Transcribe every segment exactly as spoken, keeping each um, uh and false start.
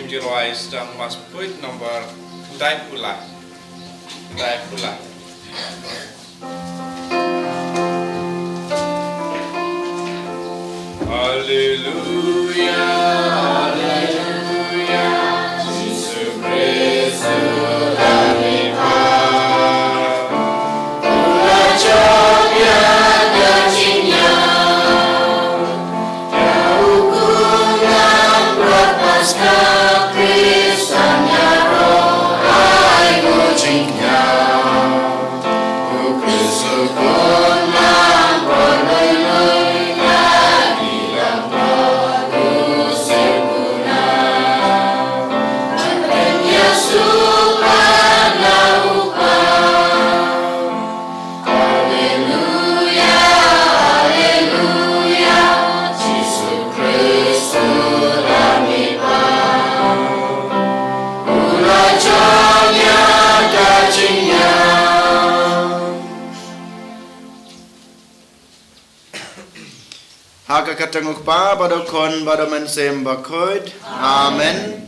Ki rwai sdang mas puit number khyndai phew lai. Khyndai phew lai. Haleluya, haleluya, Jisu Khrist u la mihpat. U la jop ïa ka jingïap. Ïa u khun langbrot Paskha Khrist, ngan ïaroh ai nguh jingïap. U Khrist u khun langbrot lui lui na ki langbrot u syrkular. Ngan pynïasoh pat na u Kpa. Haleluya, haleluya, Jisu Khrist u la mihpat. U la jop ïa ka jingïap. Ha ka kyrteng u Kpa bad u Khun bad u Mynsiem Bakhuid. Amen.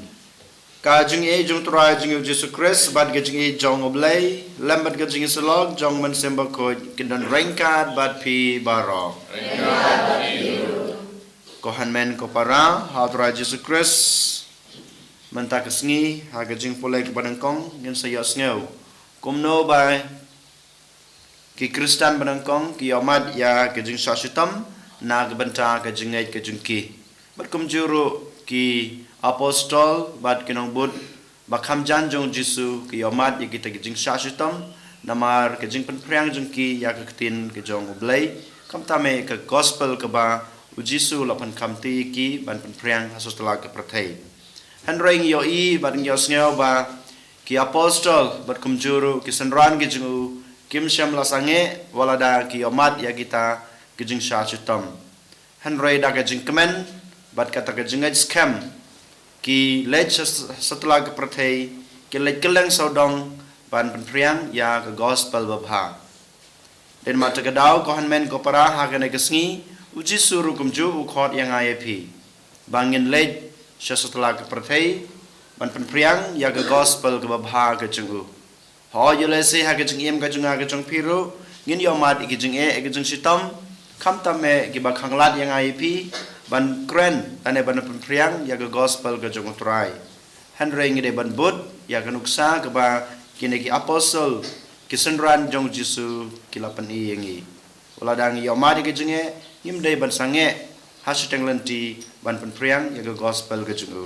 Ka jingïeit jong u Trai jong ngi u Jisu Khrist bad ka jingïeit jong u Blei lem bad ka jingïasyllok jong u Mynsiem Bakhuid kin don ryngkat bad phi baroh. Ko hynmen ko para ha u Trai Jisu Khrist, mynta ka sngi ha ka jingpule kaba nyngkong ngin sa ïohsngew kumno ba ki Khristan ba nyngkong ki ïohmad ïa ka jingshah shitom na ka bynta ka jingngeit ka jong ki. Bad kumjuh ruh ki apostol bad ki nongbud ba kham jan jong u Jisu ki ïohmad ïa kita ki jingshah shitom namar ka jingpynphriang jong ki ïa ka ktien ka jong u Blei, khamtam eh ka gospel kaba u Jisu u la pynkham te ïa ki ban pynphriang ha satlak ka pyrthei. Hynrei ngi ïohi bad ngi ïohsngew ba ki apostol bad kumjuh ruh ki synran ki jong u kim shym la sangeh wat lada ki ïohmad ïa kita ki jingshah shitom. Hynrei da ka jingkmen bad kata ka jingngeit skhem ki leit sha satlak ka pyrthei, ki leit kylleng sawdong ban pynphriang ïa ka gospel babha. Dei namar kata ka daw ko hynmen ko para ha kane ka sngi u Jisu ruh kumjuh u khot ïa nga ïa phi ba ngin leit sha satlak ka pyrthei ban pynphriang ïa ka gospel kaba bha ka jong u. Hooid, ïa lehse ha ka jingim ka jong nga ka jong phi ruh ngin ïohmad ïa ki jingeh ïa ki jingshitom, khamtam eh kiba khanglad ïa nga ïa phi ban kren lane ban pynphriang ïa ka gospel ka jong u Trai. Hynrei ngi dei ban bud ïa ka nuksa kaba kine ki apostol ki synran jong u Jisu ki la pyni ïa ngi. Wat lada ngi ïohmad ïa ki jingeh ngim dei ban sangeh ha shiteng lynti ban pynphriang ïa ka gospel ka jong u.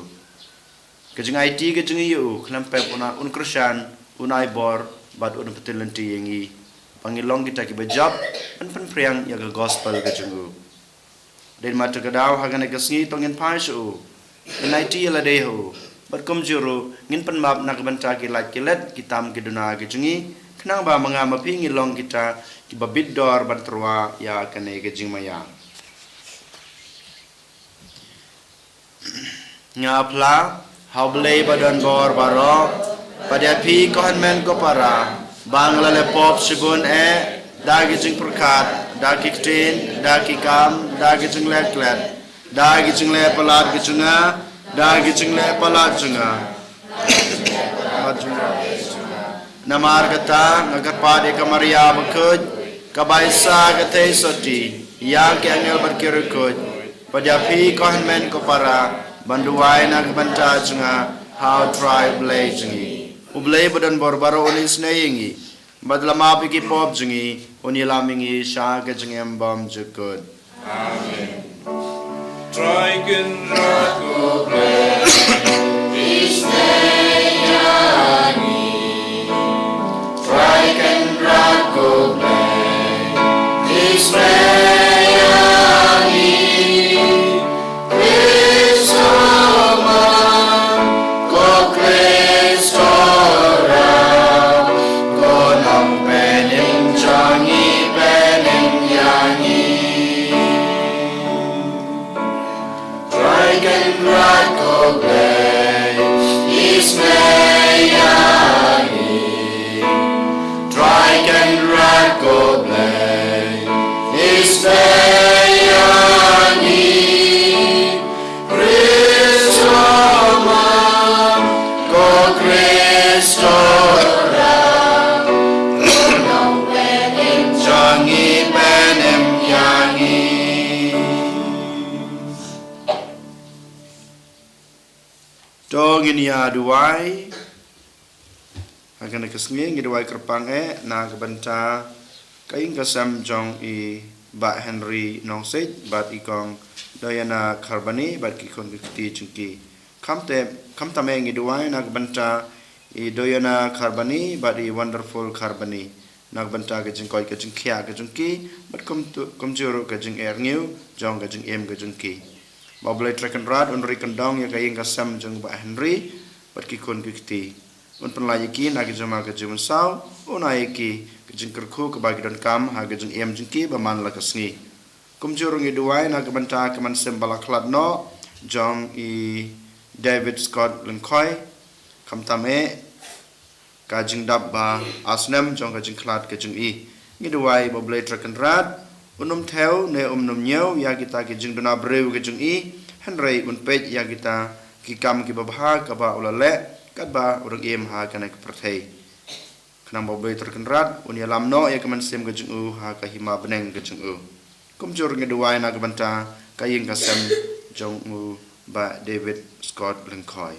Ka jingaiti ka jong ngi ïa u khlem pep un, un kyrshan, un ai bor bad un pyntip lynti ïa ngi ba ngin long kita kiba jop ban pynphriang ïa ka gospel ka jong u. Dei namar kata ka daw ha kane ka sngi to ngin phai sha u, ngin aiti ïa lade ha u bad kumjuh ruh ngin pynmap na ka bynta ki lait ki let, ki tam ki duna ki jong ngi, khnang ba ma nga ma phi ngin long kita kiba bit dor ban tyrwa ïa kane ka jingmaïa. Nga phla ha u Blei ba don bor baroh bad ïa phi ko hynmen ko para ba nga la leh pop shibun eh, da ki jingpyrkhat, da ki ktien, da ki kam, da ki jingleh klet, da ki jingleh palat ki jong nga, da ki jingleh palat jong nga. Namar kata nga kyrpad ïa ka Maria bakhuid kaba isa ka theisotti, ïa ki angel bad ki riewkhuid, bad ïa phi ko hynmen ko para ban duwai na ka bynta jong nga ha u Trai u Blei jong ngi. U Blei ba don bor baroh un isynei ïa ngi bad la map ïa ki pop jong ngi, un ïalam ïa ngi sha ka jingim bymjukut. Amen. Trai Kynrad ko Blei, isynei ïa ngi. Trai Kynrad ko Blei, isynei ïa ngi. Khrist u man, ko Khrist u rai, ko Nongpynim jong ngi, pynim ïa ngi. Trai Kynrad ko Blei, isynei ïa ngi. Trai Kynrad ko Blei, Ïa duwai. Ha kane ka sngi ngi duwai kyrpang eh na ka bynta ka ïing ka sem jong i Bah Henry Nongseit bad i Kong Diana Kharbani bad ki khun ki kti jong ki. Khamtam, khamtam eh ngi duwai na ka bynta i Diana Kharbani bad i Wonderful Kharbani. Na ka bynta ka jingkoit ka jingkhiah ka jong ki, bad kum tu, kumjuh ruh ka jingeh rngiew jong ka jingim ka jong ki. Ba U Blei Trai Kynrad un ri kyndong ïa ka ïing ka sem jong Bah Henry bad ki khun ki kti. Un pynlait ïa ki na ka jingma ka jingmynsaw, un ai ïa ki ka jingkyrkhu kaba ki donkam ha ka jingim jong ki ba man la ka sngi. Kumjuh ruh ngi duwai na ka bynta ka mynsiem ba la khlad noh jong i David Scott Lyngkhoi. Khamtam eh ka jingdap ba ar snem jong ka jingkhlad ka jong i. Ngi duwai ba U Blei Trai Kynrad un ym thew ne un ym ñiew ïa kita ki jingduna briew ka jong i, hynrei un peit ïa kita ki kam kiba bha kaba u la leh katba u dang im ha kane ka pyrthei. Khnang ba U Blei Trai Kynrad un ïalam noh ïa ka mynsiem ka jong u ha ka hima bneng ka jong u. Kumjuh ruh ngi duwai na ka bynta ka ïing ka sem jong u Bah David Scott Lyngkhoi.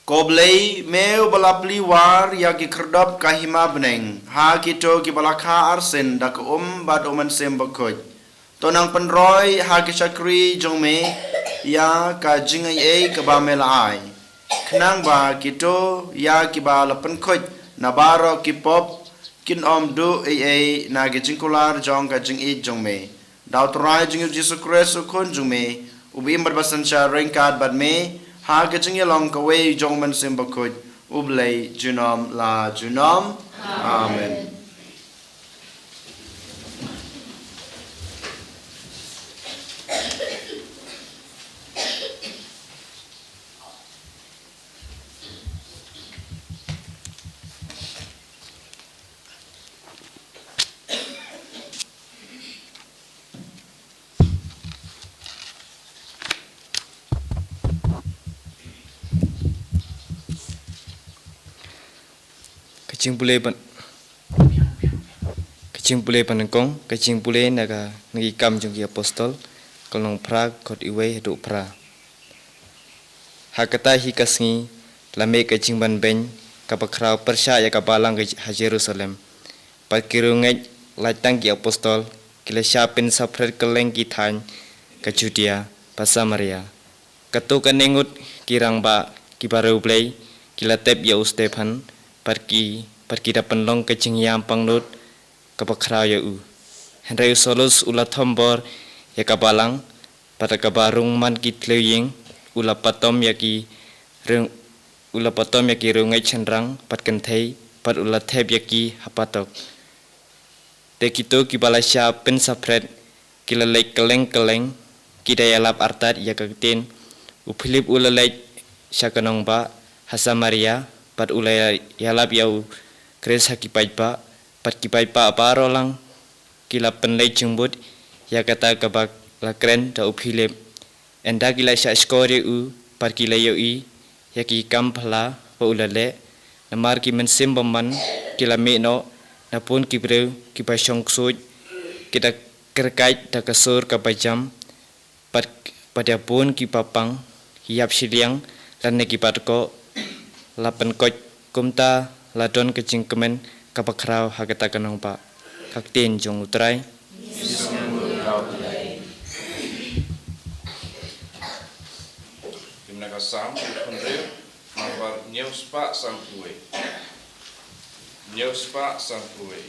Ko Blei, me uba la plie war ïa ki khyrdop ka hima bneng ha kito kiba la kha arsien da ka um bad u Mynsiem Bakhuid, to nang pynroi ha ki shakri jong me ïa ka jingaiei kaba me la ai, khnang ba kito ïa kiba la pynkhuid na baroh ki pop kin ym duh ei ei na ka jingkular jong ka jingïeit jong me. Da U Trai jong ngi U Jisu Khrist U Khun jong me, uba im bad ba synshar ryngkat bad me ha ka jingïalong kawei jong U Mynsiem Bakhuid, U Blei junom la junom. Amen. Ka jingpule ban, ka jingpule ban kong, ka jingpule na ka, na ki Kam jong ki Apostol, ka lynnong phra, dkhot wei haduh phra. Ha kata hi ka sngi, la mih ka jingbanbeiñ kaba khraw pyrshah ïa ka balang ha Jerusalem. Bad ki riewngeit, lait tang ki apostol, ki la shah pynsaphriang kylleng ki thaiñ ka Judia bad Samaria. Katto katne ngut ki rangbah kiba riewblei, ki la tep ïa u Stephan, bad ki, bad ki da pynlong ka jingïam pangnud kaba khraw ïa u. Hynrei u Saulus u la thombor ïa ka balang, bad ha kaba rung man ki thliew ïing, u la patom ïa ki riewng-, u la patom ïa ki riewngeit shynrang bad kynthei, bad u la thep ïa ki ha phatok. Te kito kiba la shah pynsaphriang, ki la leit kylleng kylleng, ki da ïalap artat ïa ka ktien. U Philip u la leit sha ka nongbah ha Samaria, bad u la ïalap ïa u Khrist ha ki paidbah, bad ki paidbah baroh lang ki la pynleit jingmut ïa kata kaba la kren da u Philip. Ynda ki la shah shkor ïa u, bad ki la ïohi ïa ki kam phylla ba u la leh, namar ki mynsiem bymman ki la mih noh na bun ki briew kiba shong ksuid, ki da kyrkait da ka sur kaba jam, bad, bad ïa bun kiba pang, ki ïap shiliang, lane kiba dkoh, la pynkoit, kumta la don ka jingkmen kaba khraw ha kata ka nongbah. Ka ktien jong U Trai. Hynrei nambar hynñiew spah sanphew wei. Hynñiew spah sanphew wei.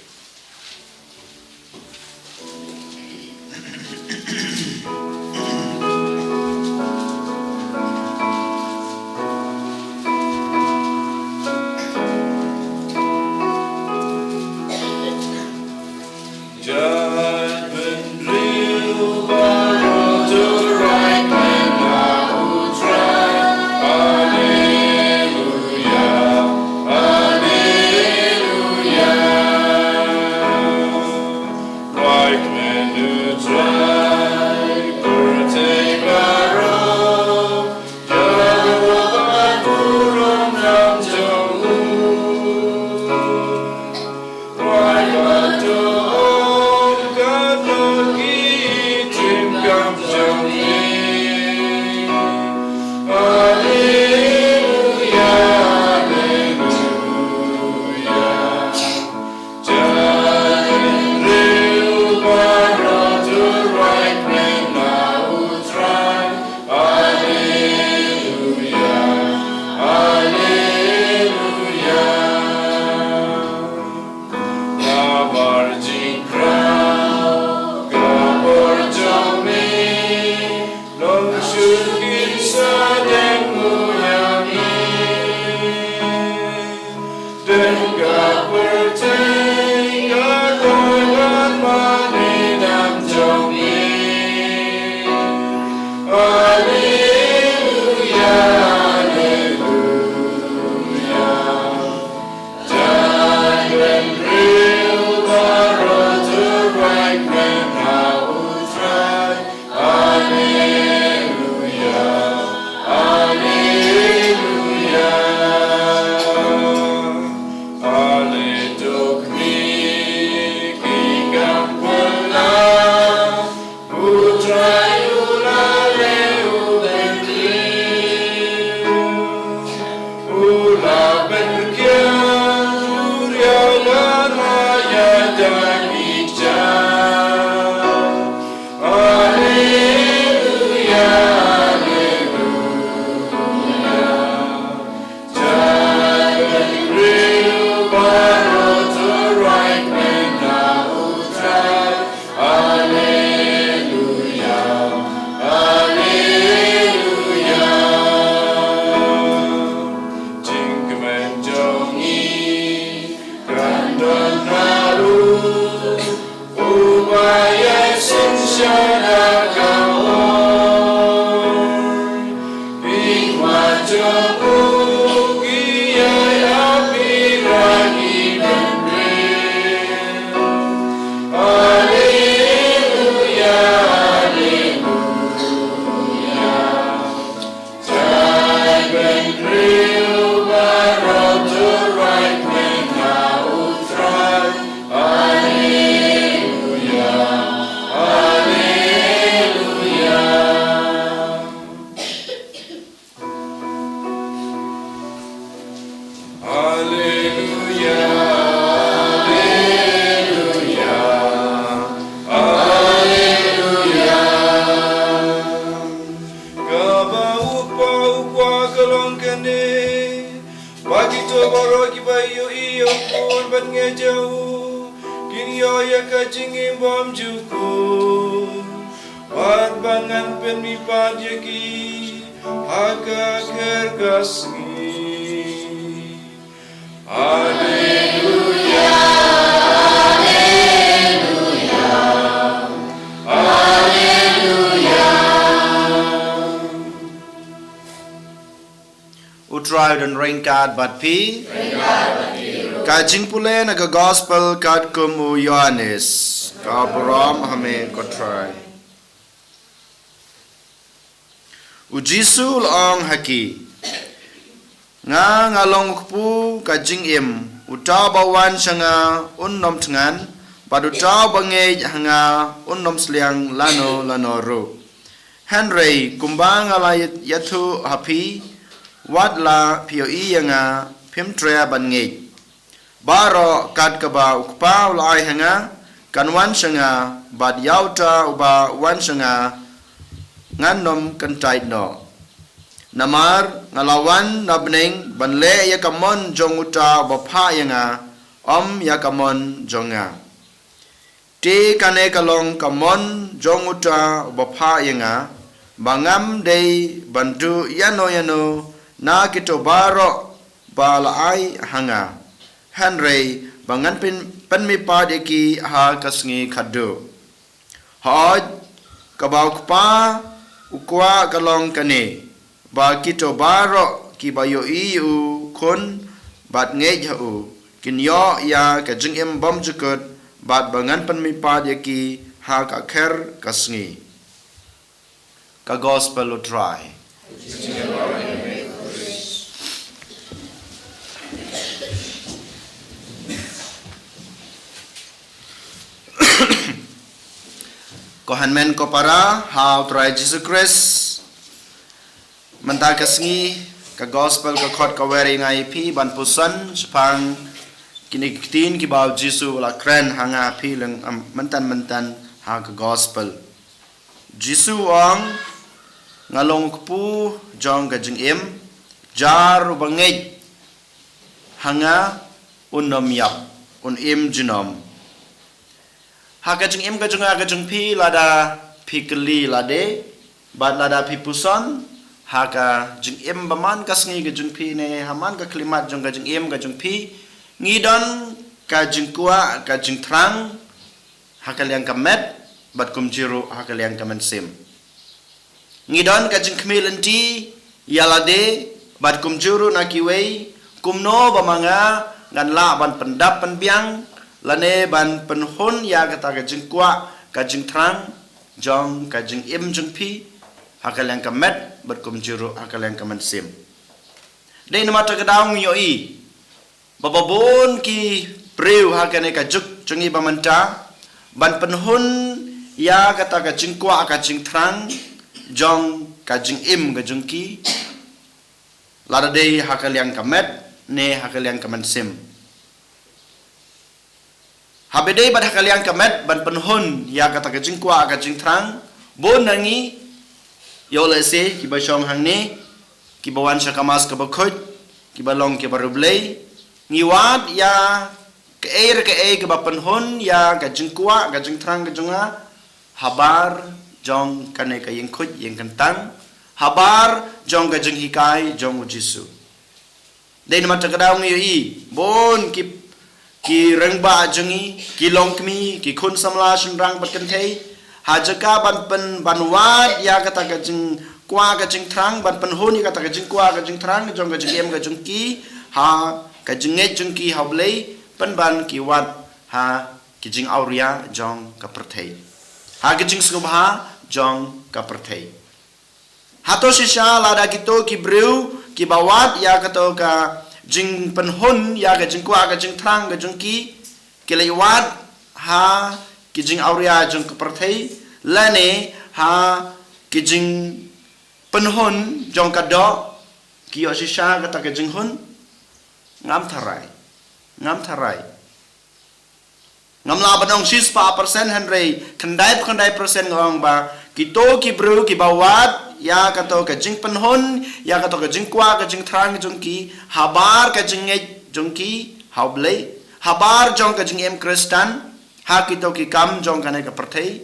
Alleluia, alleluia. Kaba u Kpa u kwah ka long kane, ba kito baroh kiba ïohi ïa u Khun bad ngeit ïa u, kin ïoh ïa ka jingim bymjukut, bad ba ngan pynmihpat ïa ki ha ka kher ka sngi. Alleluia, alleluia, alleluia. U Trai un don ryngkat bad phi. Ka jingpule na ka Gospel katkum u Ïoannis. Ka burom ha me ko Trai. U Jisu u la ong ha ki, nga nga long u kpu ka jingim, uta uba wan sha nga un ym thngan, bad uta uba ngeit ha nga un ym sliang lano lano ruh. Hynrei kumba nga la ïathuh ha phi, wat la phi ïohi ïa nga, phim treh ban ngeit. Baroh kat kaba u Kpa u la ai ha nga kan wan sha nga, bad ïa uta uba wan sha nga ngan ym kyntait noh. Namar nga la wan na bneng ban leh ïa ka mon jong uta uba phah ïa nga, ym ïa ka mon jong nga. Te kane ka long ka mon jong uta uba phah ïa nga, ba ngam dei ban duh ïano ïano na kito baroh ba la ai ha nga, hynrei ba ngan pyn-, pynmihpat ïa ki ha ka sngi khatduh. Hooid, kaba u Kpa u kwah ka long kane, ba kito baroh kiba ïohi ïa u Khun bad ngeit ha u, kin ïoh ïa ka jingim bymjukut, bad ba ngan pynmihpat ïa ki ha ka kher ka sngi. Ka Gospel u Trai. Ko hynmen ko para ha u Trai Jisu Khrist. Mynta ka sngi, ka Gospel ka khot ka wer ïa nga ïa phi ban puson shaphang kine ki ktien kiba u Jisu u la kren ha nga ha phi leng, am, mynta mynta ha ka Gospel. Jisu u ong, nga long u kpu jong ka jingim, jar uba ngeit ha nga un ym ïap, un im junom. Ha ka jingim ka jong nga ka jong phi, lada phi kylli lade, bad lada phi puson ha ka jingim ba man ka sngi ka jong phi ne ha man ka khyllipmat jong ka jingim ka jong phi, ngi don ka jingkwah ka jingthrang ha ka liang ka met, bad kumjuh ruh ha ka liang ka mynsiem. Ngi don ka jingkhmih lynti ïa lade bad kumjuh ruh na kiwei, kumno ba ma nga ngan lah ban pyndap pynbiang lane ban pynhun ïa kata ka jingkwah ka jingthrang jong ka jingim jong phi ha ka liang ka met bad kumjuh ruh ha ka liang ka mynsiem. Dei namar kata ka daw ngi ïohi ba bun ki briew ha kane ka juk jong ngi ba mynta ban pynhun ïa kata ka jingkwah ka jingthrang jong ka jingim ka jong ki, lada dei ha ka liang ka met ne ha ka liang ka mynsiem. Haba dei bad ha ka liang ka met ban pynhun ïa kata ka jingkwah ka jingthrang, bun na ngi, ïoh lehse kiba shong hangne, kiba wan sha ka Mass kaba khuid, kiba long kiba riewblei, ngi wad ïa kaei re kaei kaba pynhun ïa ka jingkwah ka jingthrang ka jong nga habar jong kane ka ïing khuid ïing kyntang, habar jong ka jinghikai jong u Jisu. Dei namar kata ka daw ngi ïohi bun ki, ki rangbah jong ngi, ki longkmie, ki khun samla shynrang bad kynthei, ha jaka ban pyn, ban wad ïa kata ka jingkwah ka jingthrang, ban pynhun ïa kata ka jingkwah ka jingthrang jong ka jingim ka jong ki ha ka jingngeit jong ki ha U Blei, pynban ki wad ha ki jingawria jong ka pyrthei, ha ki jingsngewbha jong ka pyrthei. Hato shisha lada kito ki briew kiba wad ïa kato ka jingpynhun ïa ka jingkwah ka jingthrang ka jong ki, ki leit wad ha ki jingawria jong ka pyrthei lane ha ki jingpynhun jong ka doh, ki ïoh shisha kata ka jinghun? Ngam tharai. Ngam tharai. Ngam lah ban ong shispah persen, hynrei khyndai phew khyndai persen nga ong ba kito ki briew kiba wad ïa kato ka jingpynhun, ïa kato ka jingkwah ka jingthrang jong ki habar ka jingngeit jong ki ha U Blei, habar jong ka jingim Khristan ha kito ki kam jong kane ka pyrthei.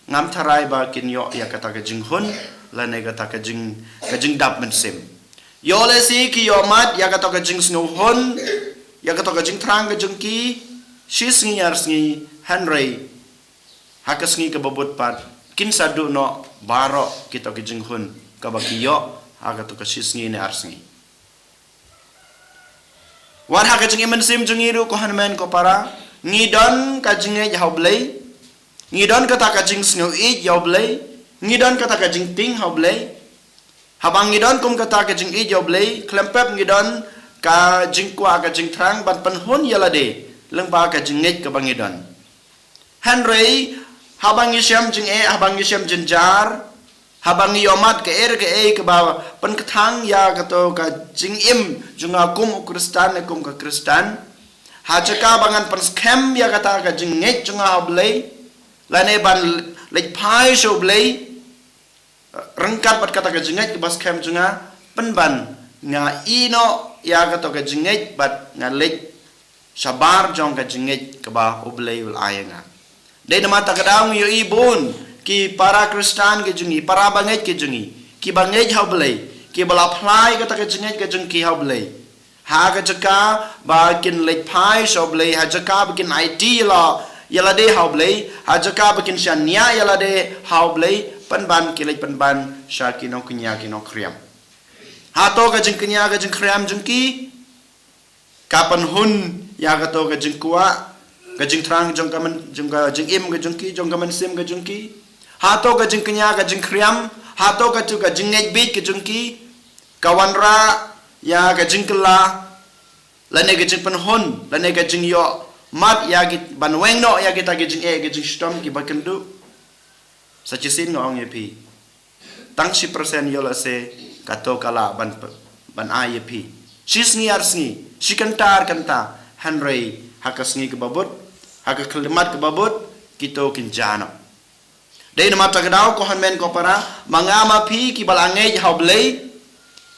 Ngam tharai ba kin ïoh ïa kata ka jinghun lane kata ka jing, ka jingdap mynsiem. Ïoh lehse ki ïoh mad ïa kata ka jingsngewhun, ïa kata ka jingthrang ka jong ki, shi sngi ar sngi, hynrei ha ka sngi kaba bud pat kin sa duh noh baroh kito ki jinghun kaba ki ïoh ha kata ka shi sngi ne ar sngi. Wat ha ka jingim mynsiem jong ngi ruh, ko hynmen ko para, ngi don ka jingngeit ha U Blei, ngi don kata ka jingsngewïeit ïa U Blei, ngi don kata ka jingtieng ha U Blei. Haba ngi don kum kata ka jingïeit ïa U Blei, khlem pep ngi don ka jingkwah ka jingthrang ban pynhun ïa lade lyngba ka jingngeit kaba ngi don. Hynrei haba ngi shem jingeh, haba ngi shem jynjar, haba ngi ïoh mad kaei kaei kaba pynkthang ïa kato ka jingim jong nga kum u Khristan ne kum ka Khristan, ha jaka ba ngan pynskhem ïa kata ka jingngeit jong nga ha U Blei, lane ban leit phai sha U Blei ryngkat bad kata ka jingngeit kaba skhem jong nga, pynban nga ïehnoh ïa kato ka jingngeit bad nga leit shabar jong ka jingngeit kaba U Blei u la ai ïa nga. Dei namar kata ka daw ngi ïohi bun ki para Khristan ki jong ngi, para bangeit ki jong ngi, kiba ngeit ha U Blei, kiba la phla ïa kata ka jingngeit ka jong ki ha U Blei, ha ka jaka ba kin leit phai sha U Blei, ha jaka ba kin aiti ïa la, ïa lade ha U Blei, ha jaka ba kin shaniah ïa lade ha U Blei, pynban ki leit pynban sha ki nongkñia ki nongkhriam. Hato ka jingkñia ka jingkhriam jong ki ka pynhun ïa kato ka jingkwah ka jingthrang jong ka myn-, jong ka jingim ka jong ki, jong ka mynsiem ka jong ki? Hato ka jingkñia ka jingkhriam, hato kato ka jingngeit bieit ka jong ki ka wanrah ïa ka jingkylla, lane ka jingpynhun, lane ka jingïoh mad ïa ki, ban weng noh ïa kita ki jingeh ki jingshitom kiba kynduh? Sa shisien nga ong ïa phi, tang shi persen ïoh lehse kato ka lah ban, ban ai ïa phi. Shi sngi ar sngi, shi kynta ar kynta, hynrei ha ka sngi kaba bud, ha ka khyllipmat kaba bud, kito kin jia noh. Dei namar kata ka daw, ko hynmen ko para, ma nga ma phi kiba la ngeit ha U Blei,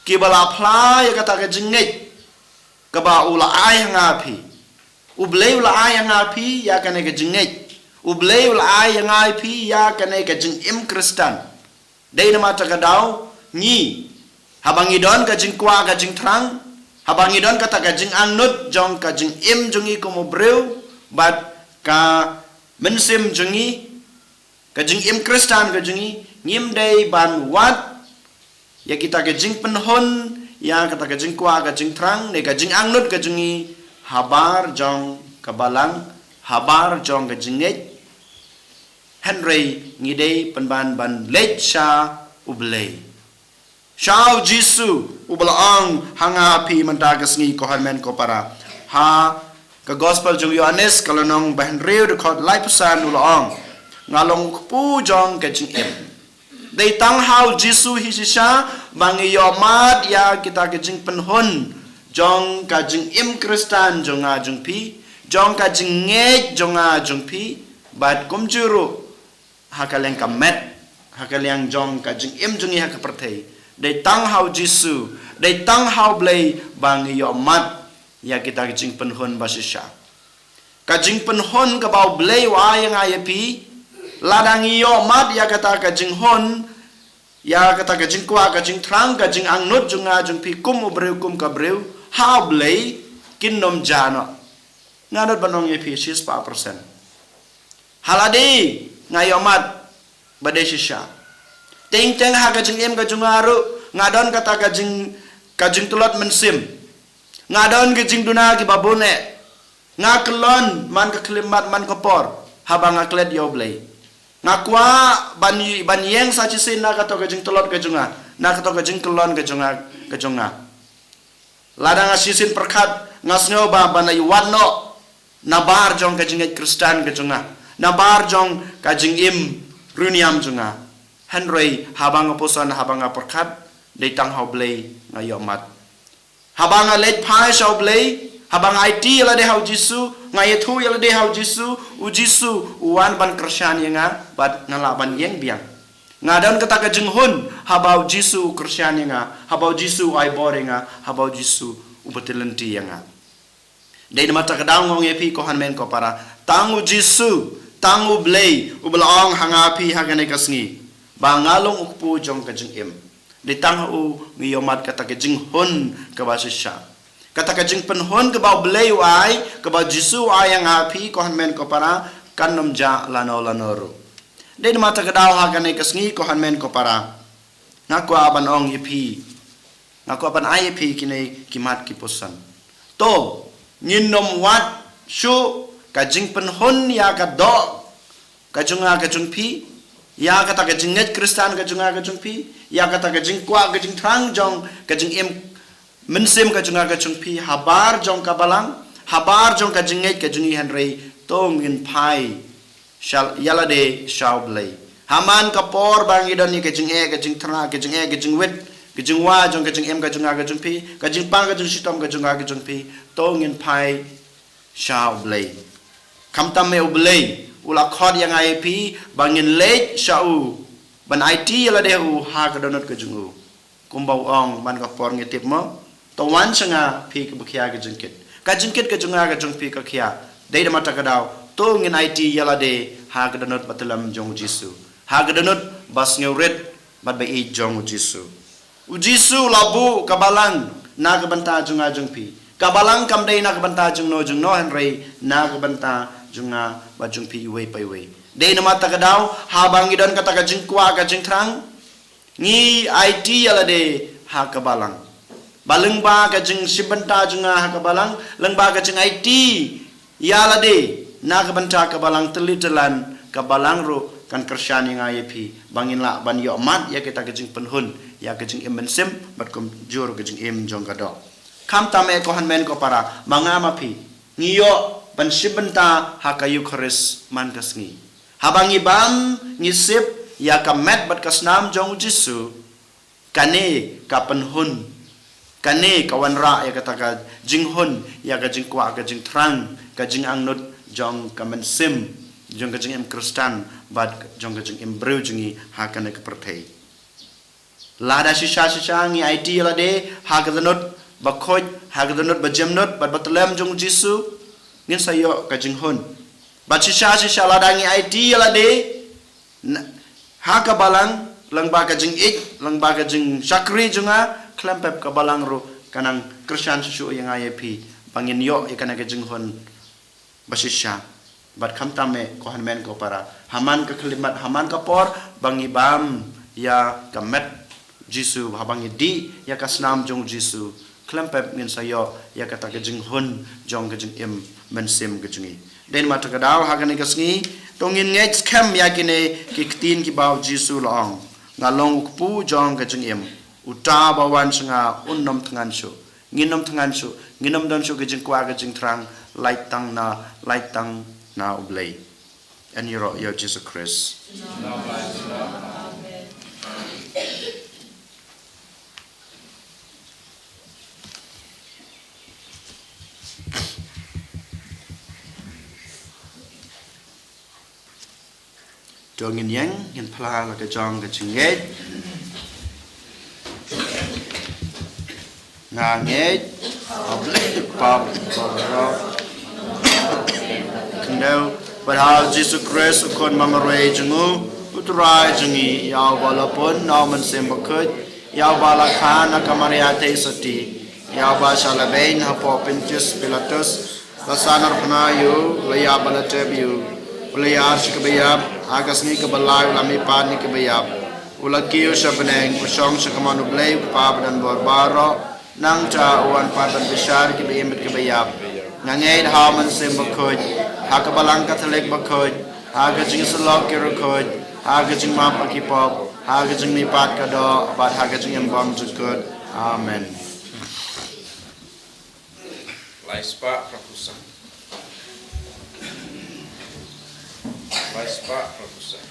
kiba la phla ïa kata ka jingngeit kaba u la ai ha nga ha phi. U Blei u la ai ha nga ha phi ïa kane ka jingngeit. U Blei u la ai ha nga ha phi ïa kane ka jingim Khristan. Dei namar kata ka daw, ngi, haba ngi don ka jingkwah ka jingthrang, haba ngi don kata ka jingangnud jong ka jingim jong ngi kum u briew bad ka mynsiem jong ngi, ka jingim Khristan ka jong ngi, ngim dei ban wad ïa kita ka jingpynhun ïa kata ka jingkwah ka jingthrang ne ka jingangnud ka jong ngi habar jong ka balang, habar jong ka jingngeit, hynrei ngi dei pynban ban leit sha U Blei, sha U Jisu, uba la ong ha nga ha phi mynta ka sngi, ko hynmen ko para. Ha ka Gospel jong u Ïoannis, ka lynnong ba hynriew, dkhot laiphew san, u la ong, nga long u kpu jong ka jingim. Dei tang ha U Jisu hi shisha ba ngi ïoh mad ïa kita ka jingpynhun jong ka jingim Khristan jong nga jong phi, jong ka jingngeit jong nga jong phi, bad kumjuh ruh ha ka liang ka met, ha ka liang jong ka jingim jong ngi ha ka pyrthei. Dei tang ha U Jisu, dei tang ha U Blei ba ngi ïoh mad ïa kita ka jingpynhun ba shisha. Ka jingpynhun kaba U Blei u ai ïa nga ïa phi, lada ngi ïoh mad ïa kata ka jinghun, ïa kata ka jingkwah ka jingthrang, ka jingangnud jong nga jong phi kum u briew kum ka briew ha U Blei, kin nym jia noh. Nga nud ban ong ïa phi shispah persen, ha lade nga ïoh mad ba dei shisha. Teng teng ha ka jingim ka jong nga ruh nga don kata ka jing, ka jingtlot mynsiem. Nga don ka jingduna kiba bun eh. Nga kyllon man ka khyllipmat man ka por haba nga klet ïa U Blei. Nga kwah ban, ban ïeng sa shisien na kato ka jingtlot ka jong nga, na kato ka jingkyllon ka jong nga, ka jong nga. Lada nga shisien pyrkhat, nga sngew ba ban ïa wad noh nabar jong ka jingngeit Khristan ka jong nga, nabar jong ka jingim riewniam jong nga. Hynrei haba nga puson, haba nga pyrkhat, dei tang ha U Blei nga ïoh mad. Haba nga leit phai sha U Blei, Haba nga aiti ïa lade ha u Jisu, nga ïathuh ïa lade ha u Jisu, u Jisu u wan ban kyrshan ïa nga, bad nga lah ban ïeng biang. Nga don kata ka jinghun, haba u Jisu u kyrshan ïa nga, haba u Jisu u ai bor ïa nga, haba u Jisu u btylli ïa nga. Dei namar kata ka daw nga ong ïa phi ko hynmen ko para, tang u Jisu, tang u Blei, u ba la ong ha nga ha phi ha kane ka sngi ba nga long u kpu jong ka jingim. Dei tang ha u ngi ïohmad kata ka jinghun kaba shisha. Kata ka jingpynhun kaba u Blei u ai, kaba u Jisu u ai ïa nga ha phi ko hynmen ko para, kan ym jah lano lano ruh. Dei namar kata ka daw ha kane ka sngi ko hynmen ko para, nga kwah ban ong ïa phi, nga kwah ban ai ïa phi kine ki mat ki puson. To ngin ym wad shuh ka jingpynhun ïa ka doh ka jong nga ka jong phi, ïa kata ka jingngeit Khristan ka jong nga ka jong phi, ïa kata ka jingkwah ka jingthrang jong ka jingim mynsiem ka jong nga ka jong phi, habar jong ka balang, habar jong ka jingngeit ka jong ngi, hynrei to ngin phai sha ïa lade sha u Blei. Ha man ka por ba ngi don ïa ka jingeh ka jingthrang, ka jingeh ka jingwit, ka jingwai jong ka jingim ka jong nga ka jong phi, ka jingpang ka jingshitom ka jong nga ka jong phi, to ngin phai sha u Blei. Khamtam eh u Blei u la khot ïa nga ïa phi ba ngin leit sha u, ban aiti ïa lade ha u ha ka dohnud ka jong u. Kumba u ong man ka por ngi tip mo, to wan sha nga phi kiba khia ka jingkit. Ka jingkit ka jong nga ka jong phi ka khia. Dei namar kata ka daw to ngin aiti ïa lade ha ka dohnud ba tyllem jong u Jisu, ha ka dohnud ba sngewrit bad ba ïeit jong u Jisu. U Jisu u la buh ka balang na ka bynta jong nga jong phi. Ka balang kam dei na ka bynta jong no jong no, hynrei na ka bynta jong nga bad jong phi iwei pa iwei. Dei namar kata ka daw haba ngi don kata ka jingkwah ka jingthrang, ngi aiti ïa lade ha ka balang. Ba lyngba ka jingshim bynta jong nga ha ka balang, lyngba ka jingaiti ïa lade na ka bynta ka balang tylli tyllan, ka balang ruh kan kyrshan ïa nga ïa phi ba ngin lah ban ïohmad ïa kata ka jingpynhun, ïa ka jingim mynsiem bad kumjuh ka jingim jong ka doh. Khamtam eh ko hynmen ko para, ma nga ma phi ngi ïoh ban shim bynta ha ka Eukharist man ka sngi. Haba ngi bam ngi sip ïa ka met bad ka snam jong u Jisu, kane ka pynhun, kane ka wanrah ïa kata ka jinghun ïa ka jingkwah ka jingthrang, ka jingangnud jong ka mynsiem, jong ka jingim Khristan bad jong ka jingim briew jong ngi ha kane ka pyrthei. Lada shisha shisha ngi aiti ïa lade ha ka dohnud ba khuid, ha ka dohnud ba jemnud bad ba tyllem jong u Jisu, ngin sa ïoh ka jinghun. Bad shisha shisha lada ngi aiti ïa lade na, ha ka balang, lyngba ka jingïeit, lyngba ka jingshakri jong nga, khlem pep ka balang ruh ka nang kyrshan shuh shuh ïa nga ïa phi ba ngin ïoh ïa kane ka jinghun ba shisha. Bad khamtam eh ko hynmen ko para, ha man ka khyllipmat, ha man ka por ba ngi bam ïa ka met Jisu, haba ngi dih ïa ka snam jong Jisu, khlem pep ngin sa ïoh ïa kata ka jinghun jong ka jingim mynsiem ka jong ngi. Dei namar kata ka daw ha kane ka sngi to ngin ngeit skhem ïa kine ki ktien kiba u Jisu u la ong, nga long u kpu jong ka jingim. Uta uba wan sha nga un ym thngan shuh. Ngin ym thngan shuh, ngin ym don shuh ka jingkwah ka jingthrang, lait tang na, lait tang na u Blei. Yn ïaroh ïa u Jisu Khrist. To ngin ïeng, ngin phla la ka jong ka jingngeit. Nga ngeit ha u Blei u Kpa baroh, khyndew, bad ha u Jisu Khrist u Khun ba marwei jong u, u Trai jong ngi, ïa uba la pun na u Mynsiem Bakhuid, ïa uba la kha na ka Maria Theisotti, ïa uba shah lehbeiñ hapoh Pontius Pilatus, la sahnarphna ïa u, la ïap bad la tep ïa u, u la ïar sha kaba ïap, ha ka sngi kaba lai u la mihpat na kiba ïap, u la kiew sha bneng, u shong sha kamon u Blei u Kpa badonbor baroh. Nangta u wan pat ban bishar ïa kiba im bad kiba ïap. Nga ngeit ha u Mynsiem Bakhuid, ha ka Balang Katholik bakhuid, ha ka jingïasyllok ki riewkhuid, ha ka jingmap ha ki pop, ha ka jingmihpat ka doh, bad ha ka jingim bymjukut. Amen. Lai spah phra phew san. Lai spah phra phew san.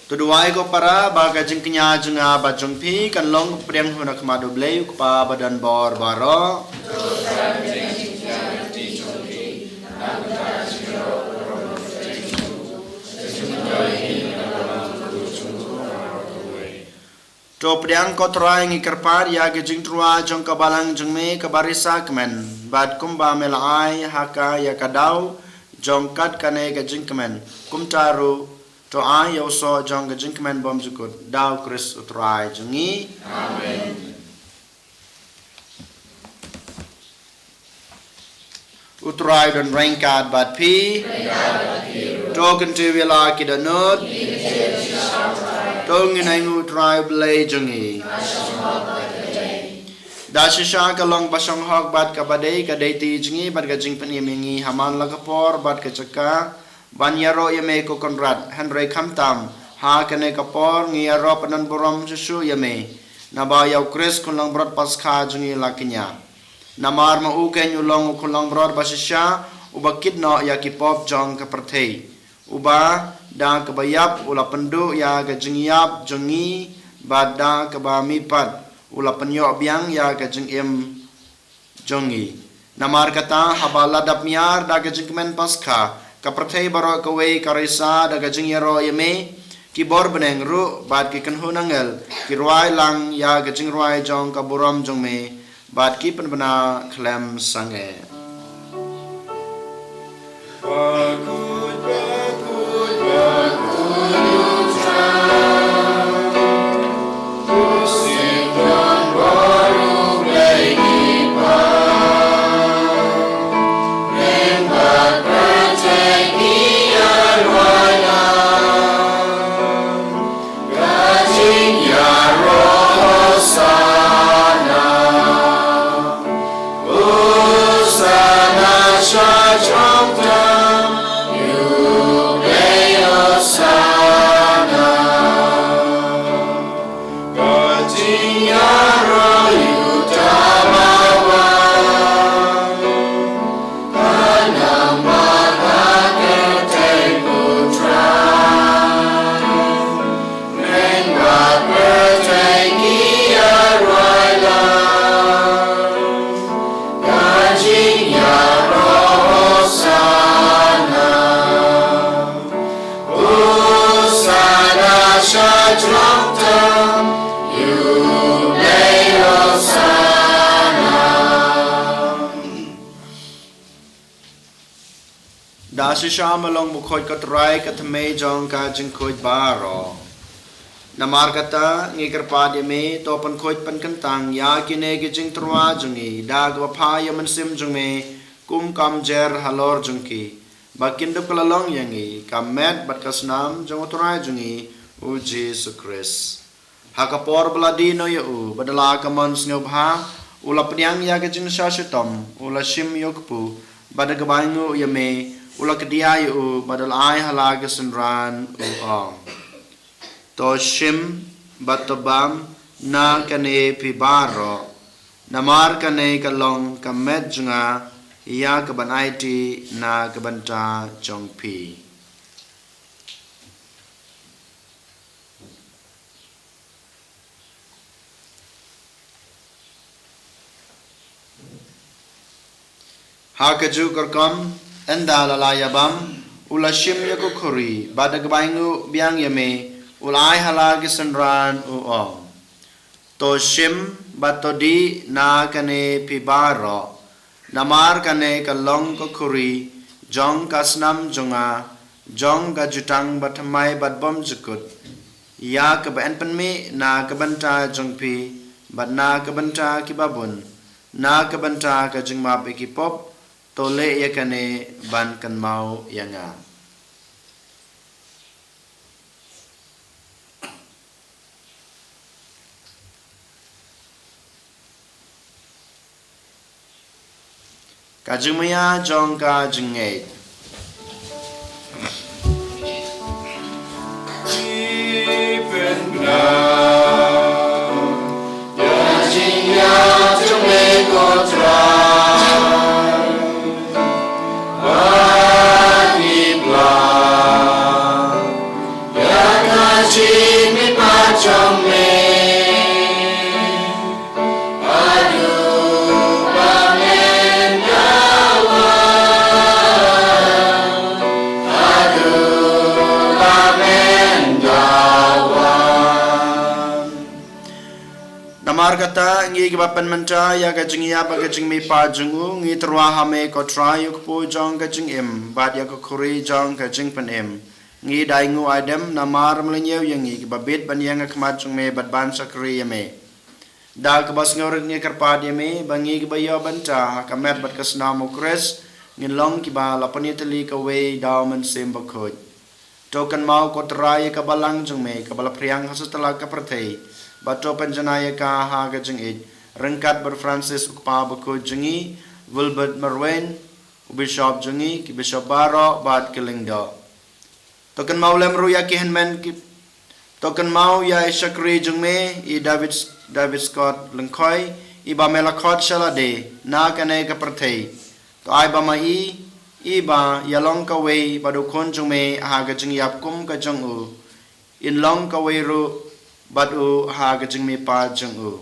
To duwai ko para ba ka jingkñia jong nga bad jong phi kan long pdiang ha khmat U Blei U Kpa ba don bor baroh. To pdiang ko Trai, ngi kyrpad ïa ka jingtyrwa jong ka balang jong me kaba risa kmen, bad kumba me la ai ha ka ïa ka daw jong kat kane ka jingkmen, kumta ruh to ai ïa u soh jong ka jingkmen bymjukut, da U Khrist U Trai jong ngi. Amen. U Trai don ryngkat bad phi. To kyntiew ïa la ki dohnud. To ngin ainguh U Trai U Blei jong ngi. Da shisha ka long ba shong hok bad kaba dei ka dei ti jong ngi bad ka jingpynim ïa ngi ha man la ka por bad ka jaka ban ïaroh ïa me ko Kynrad, hynrei khamtam ha kane ka por ngi ïaroh pyndonburom shuh shuh ïa me, naba ïa U Khrist Khun Langbrot Paskha jong ngi la kñia. Namar ma u keiñ u long u Khun Langbrot ba shisha uba kit noh ïa ki pop jong ka pyrthei, uba da kaba ïap u la pynduh ïa ka jingïap jong ngi, bad da kaba mih pat u la pynïoh biang ïa ka jingim jong ngi. Namar kata, haba la dap miar da ka jingkmen Paskha, ka pyrthei baroh kawei ka risa da ka jingïaroh ïa me, ki bor bneng ruh bad ki kynhun angel ki rwai lang ïa ka jingrwai jong ka burom jong me, bad ki pynbna khlem sangeh. Da shisha me long bakhuid ko Trai, ka thymmei jong ka jingkhuid baroh. Namar kata, ngi kyrpad ïa me, to pynkhuid pynkyntang ïa kine ki jingtyrwa jong ngi da kaba pha ïa u Mynsiem jong me, kum ka mjer halor jong ki, ba kin dup ka la long ïa ngi ka met bad ka snam jong u Trai jong ngi, u Jisu Khrist. Ha ka por ba la die noh ïa u, bad da la ka mon sngewbha, u la pdiang ïa ka jingshah shitom, u la shim ïa u kpu, bad da kaba ainguh ïa me, u la kdiah ïa u, bad da la ai ha la ki synran, u ong: To shim bad to bam na kane phi baroh, namar kane ka long ka met jong nga ïa kaban aiti na ka bynta jong phi. Ha kajuh ka rukom, ynda la la ïa bam, u la shim ïa ka khuri, bad da kaba ainguh biang ïa me, u la ai ha la ki synran, u ong: To shim bad to dih na kane phi baroh, namar kane ka long ka khuri jong ka snam jong nga, jong ka jutang bathymmai bad bymjukut, ïa kaba yn pynmih na ka bynta jong phi, bad na ka bynta kiba bun, na ka bynta ka jingmap ïa ki pop. To leh ïa kane ban kynmaw ïa nga. Ka jingmaïa jong ka jingngeit. Jingmihpat jong me. Haduh ba men da wan. Haduh ba men da wan. Namar kata, ngi kiba pynmynta ïa ka jingïap bad ka jingmihpat jong u, ngi tyrwa ha me ko Trai, u kpu jong ka jingim bad ïa ka khuri jong ka jingpynim. Ngi da ainguh aidem namar me la ñiew ïa ngi kiba bit ban ïeng ha khmat jong me bad ban shakri ïa me. Da kaba sngewrit ngi kyrpad ïa me ba ngi kiba ïoh bynta ha ka met bad ka snam u Khrist ngin long kiba la pynïatylli kawei da u Mynsiem Bakhuid. To kynmaw ko Trai ïa ka balang jong me kaba la phriang ha satlak ka pyrthei, bad to pynjanai ïa ka ha ka jingïeit, ryngkat bad Francis u kpa bakhuid jong ngi, Wilbert Marwein u bishop jong ngi, ki bishop baroh bad ki lyngdoh. To kynmaw lem ruh ïa ki hynmen ki, to kynmaw ïa i shakri jong me, i David, David Scott Lyngkhoi, i ba me la khot sha lade na kane ka pyrthei. To ai ba ma i, i ba ïalong kawei bad u khun jong me ha ka jingïap kum ka jong u, in long kawei ruh bad u ha ka jingmihpat jong u.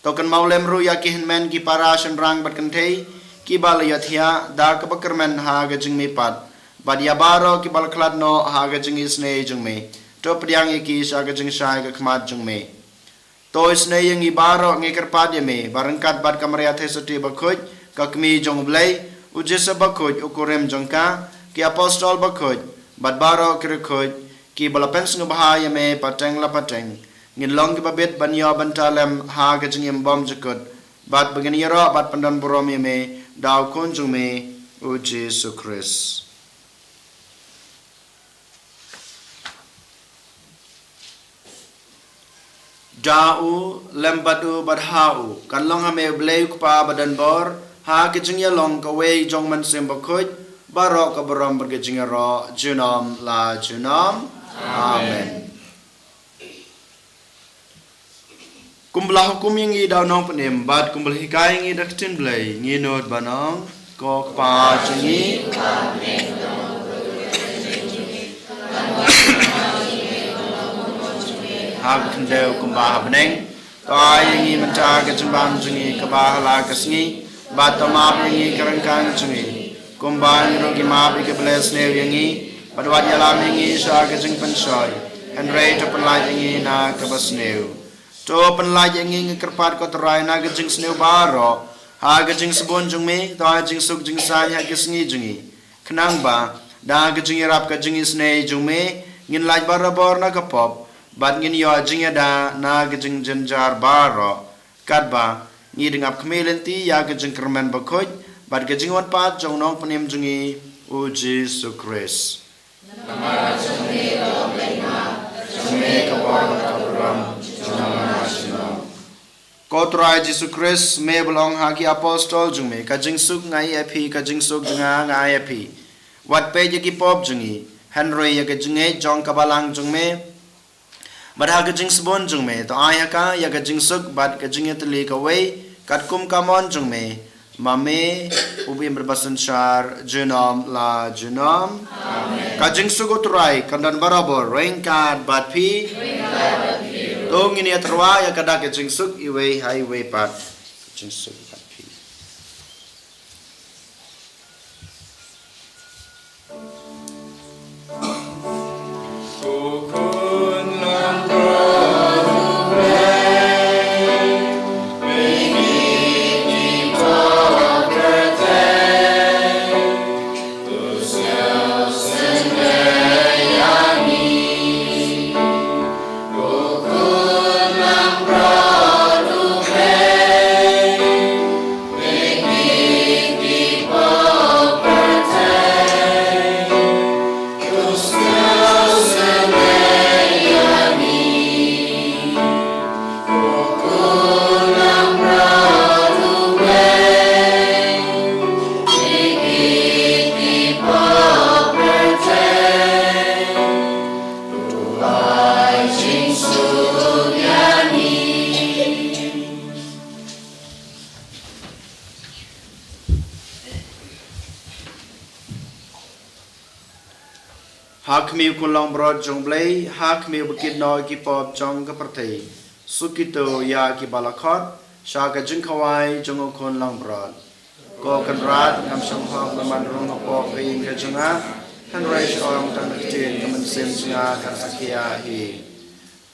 To kynmaw lem ruh ïa ki hynmen ki para shynrang bad kynthei kiba la ïohthiah da kaba kyrmen ha ka jingmihpat, bad ïa baroh kiba la khlad noh ha ka jingisynei jong me. To pdiang ïa ki sha ka jingshai ka khmat jong me. To isynei ïa ngi baroh, ngi kyrpad ïa me ba ryngkat bad ka Maria Theisotti bakhuid, ka kmie jong u Blei, u Joseph bakhuid, u kurim jong ka, ki apostol bakhuid bad baroh ki riewkhuid kiba la pynsngewbha ïa me pateng la pateng, ngin long kiba bit ban ïoh bynta lem ha ka jingim bym jukut, bad ba ngin ïaroh bad pyndonburom ïa me da u khun jong me, u Jisu Khrist. Da u, lem bad u, bad ha u, kan long ha me u Blei u Kpa badonbor, ha ka jingïalong kawei jong u Mynsiem Bakhuid, baroh ka burom bad ka jingïaroh junom la junom. Amen. Kumba la hukum ïa ngi da u Nongpynim bad kumba la hikai ïa ngi da ka ktien Blei, ngin nud ban ong: Ko Kpa jong ngi, ha ka khyndew kumba ha bneng. To ai ïa ngi mynta ka jingbam jong ngi kaba ha la ka sngi, bad to map ïa ngi ka ryngkang jong ngi, kumba ngi ruh ngi map ïa kiba leh sniew ïa ngi, bad wat ïalam ïa ngi sha ka jingpynshoi, hynrei to pynlait ïa ngi na kaba sniew. To pynlait ïa ngi, ngi kyrpad ko Trai, na ka jingsniew baroh, ha ka jingsbun jong me, to ai jingsuk jingsaiñ ha ka sngi jong ngi. Khnang ba da ka jingïarap ka jingisynei jong me, ngin lait barabor na ka pop, bad ngin ïoh jingïada na ka jingjynjar baroh, katba ngi dang ap khmih lynti ïa ka jingkyrmen bakhuid bad ka jingwan pat jong u Nongpynim jong ngi, u Jisu Khrist. Namar jong me ka bor bad ka burom junom la junom. Ko Trai Jisu Khrist, me ba la ong ha ki apostol jong me: Ka jingsuk nga ai ïa phi, ka jingsuk jong nga nga ai ïa phi. Wat peit ïa ki pop jong ngi, hynrei ïa ka jingngeit jong ka balang jong me, bad ha ka jingsbun jong me, to ai ha ka ïa ka jingsuk bad ka jingïatylli kawei, katkum ka mon jong me, ma me, u ba im bad ba synshar junom la junom. Amen. Ka jingsuk u Trai kan don barabor ryngkat bad phi. To ngin ïa tyrwa ïa ka dak ka jingsuk iwei ha iwei pat. Ka jingsuk bad phi. Khmih u khun langbrot jong U Blei, ha khmih u ba kit noh ïa ki pop jong ka pyrthei. Suk kito ïa ki ba la khot sha ka jingkhawai jong u khun langbrot. Ko Kynrad, ngam shym hok ban rung hapoh ka ïing ka jong nga, hynrei shu ong tang da ka ktien, ka mynsiem jong nga kan sa khia hi.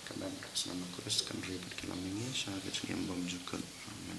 Kan dang ka snam na Khrist, kan ri bad ki lam mihngi sha ka jingim bymjukut. Amen.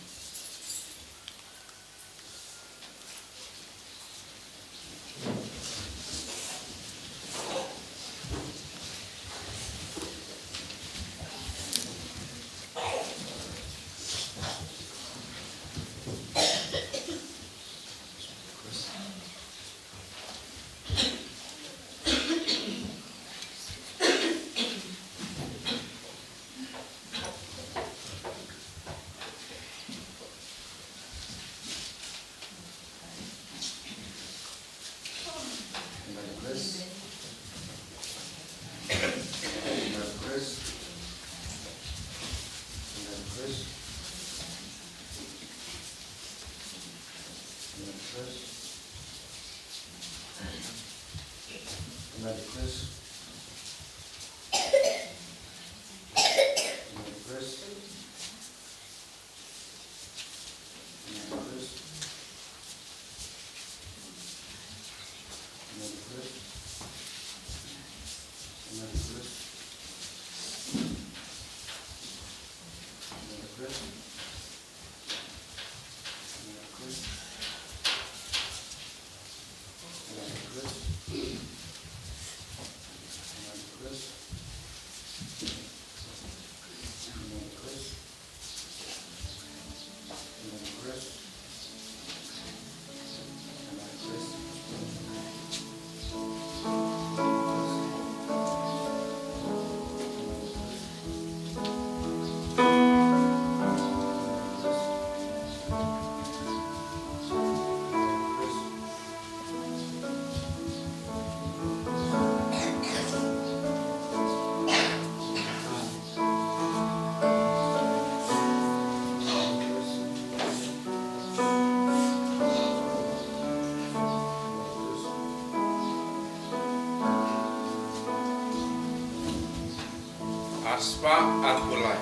Arspah arphew lai.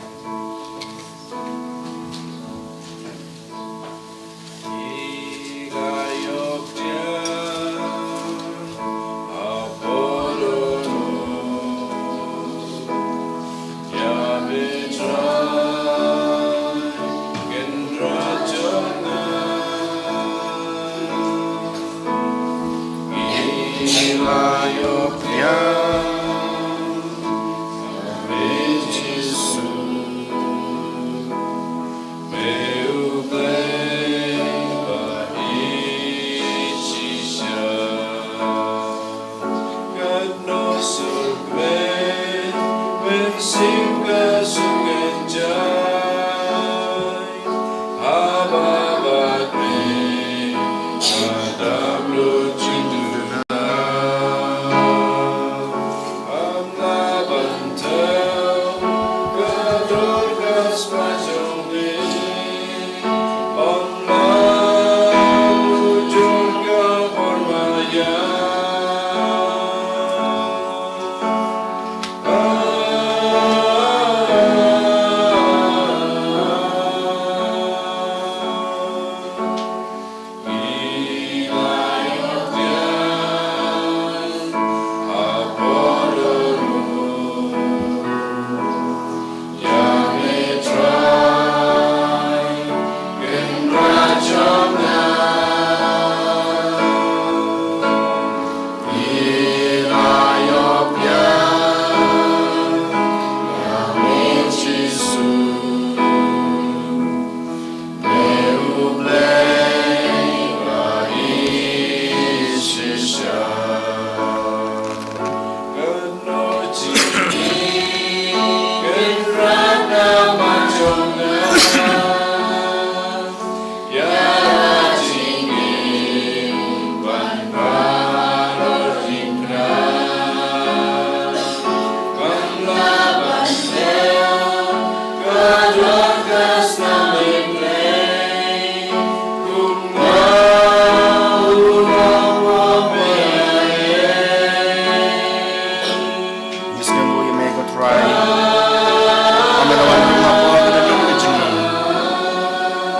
Trai, ba me la wan rung hapoh ka dohnud ka jong ngi.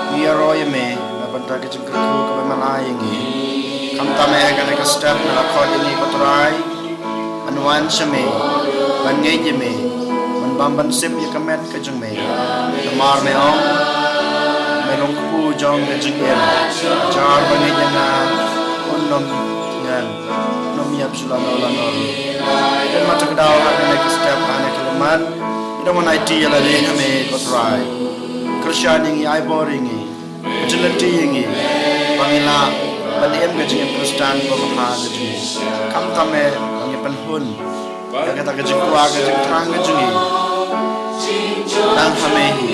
Ngi ïaroh ïa me na ka bynta ka jingkyrkhu kaba me la ai ïa ngi. Khamtam eh ha kane ka step me la khot ïa ngi ko Trai. Ngan wan sha me ban ngeit ïa me, ban bam ban sip ïa ka met ka jong me. Namar me ong, me long kpu jong ka jingim. Jar ba ngeit ïa nga un ym ngan, un ym ïap shuh lano lano. Dei ma ka daw ha kane ka step, ha kane ka lammat, ngi dang wan aiti ïa lade ha me ko Trai. Kyrshan ïa ngi, ai bor ïa ngi, pynlynti ïa ngi ba ngin lah ban im ka jingim Khristan kaba bha ka jong ngi. Khamtam eh ba ngin pynhun ïa kata ka jingkwah ka jingthrang ka jong ngi. Tang ha me hi.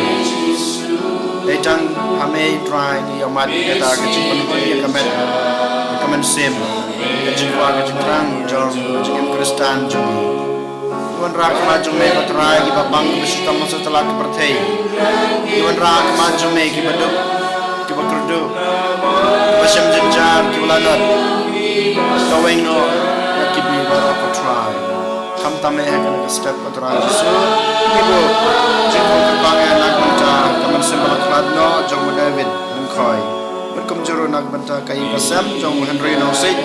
Dei tang ha me hi Trai ngi ïohmad ïa kata ka jingpynhun ïa ka met, ïa ka mynsiem, ka jingkwah ka jingthrang jong ka jingim Khristan jong ngi. Ngi wanrah khmat jong me ko Trai kiba pang kiba shitom ha satlak ka pyrthei. Ngi wanrah khmat jong me kiba duk, kiba kyrduh, kiba shem jynjar, kiba lanot. Kawei noh na ki bynta baroh ko Trai. Khamtam eh ha kane ka step ko Trai Jisu. Ngi buh jingkyrpang ïa na ka bynta ka mynsiem ba la khlad noh jong u David Lyngkhoi. Bad kumjuh ruh na ka bynta ka ïing ka sem jong u Henry Nongsiej,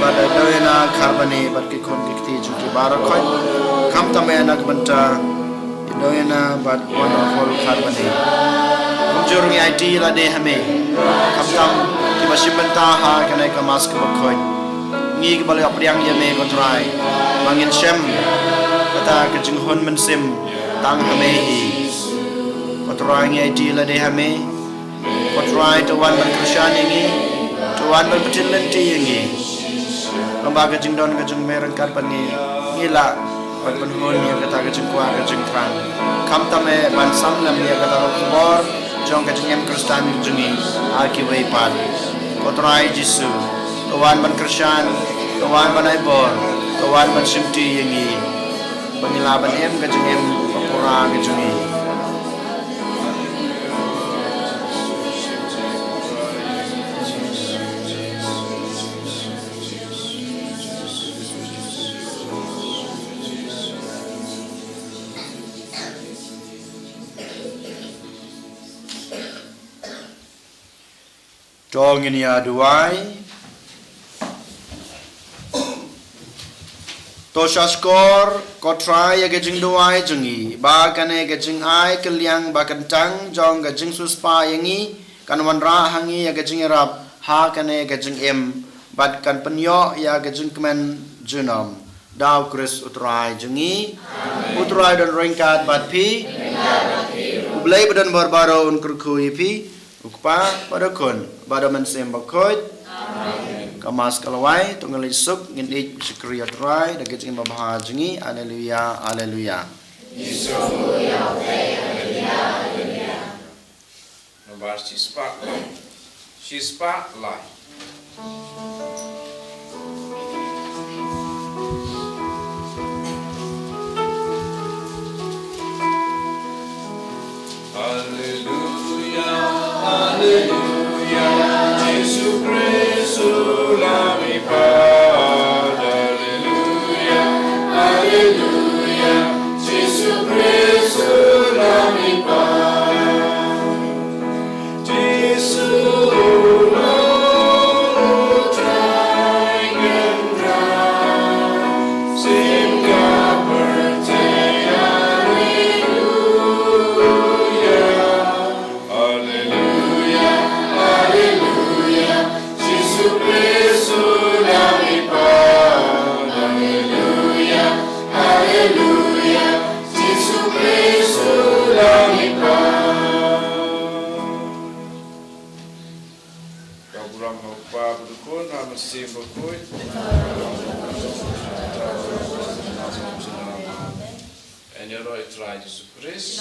bad i Diana Kharbani bad ki khun ki kti jong ki baroh khoit. Khamtam eh na ka bynta i Diana bad u Wonderful Kharbani. Kumjuh ruh ngi aiti ïa lade ha me. Khamtam kiba shim bynta ha kane ka Mass kaba khuid. Ngi kiba la ïoh pdiang ïa me ko Trai, ba ngin shem kata ka jinghun mynsiem tang ha me hi. Ko Trai ngi aiti ïa lade ha me. Ko Trai to wan ban kyrshan ïa ngi, to wan ban pynlynti ïa ngi. Kumba ka jingdon ka jong me ryngkat bad ngi, ngi lah ban pynhun ïa kata ka jingkwah ka jingthrang. Khamtam eh ban sam lem ïa kata ka khubor jong ka jingim Khristan jong ngi ha kiwei pat. Ko Trai Jisu, to wan ban kyrshan, to wan ban ai bor, to wan ban shimti ïa ngi, ba ngin lah ban im ka jingim ba pura ka jong ngi. To ngin ïa duwai. To sha shkor ko Trai ïa ka jingduwai jong ngi, ba kane ka jingai kylliang ba kyntang jong ka jingsiewspah ïa ngi kan wanrah ha ngi ïa ka jingïarap ha kane ka jingim, bad kan pynïoh ïa ka jingkmen junom. Da u Khrist u Trai jong ngi. U Trai don ryngkat bad phi. U Blei ba don bor baroh un kyrkhu ïa phi. U Kpa, bad u Khun, bad u Mynsiem Bakhuid. Ka Mass ka la wai, to ngin leit suk, ngin ïeit shakri ïa u Trai da ka jingim babha jong ngi. Alleluia, alleluia. Nombar shispah lai. Shispah lai. Alleluia, alleluia, Jisu Khrist u Lam i Pad. Alleluia, alleluia, Jisu Khrist u Lam i Pad. Jisu u long u Trai Kynrad, sien ka pyrthei. Alleluia, alleluia, alleluia, Jisu Khrist u Lam i Pad. Alleluia, alleluia, Jisu Khrist u Lam i Pad. Ka burom ha u Kpa bad u Khun bad u Mynsiem Bakhuid. Yn ïaroh ïa u Trai Jisu Khrist.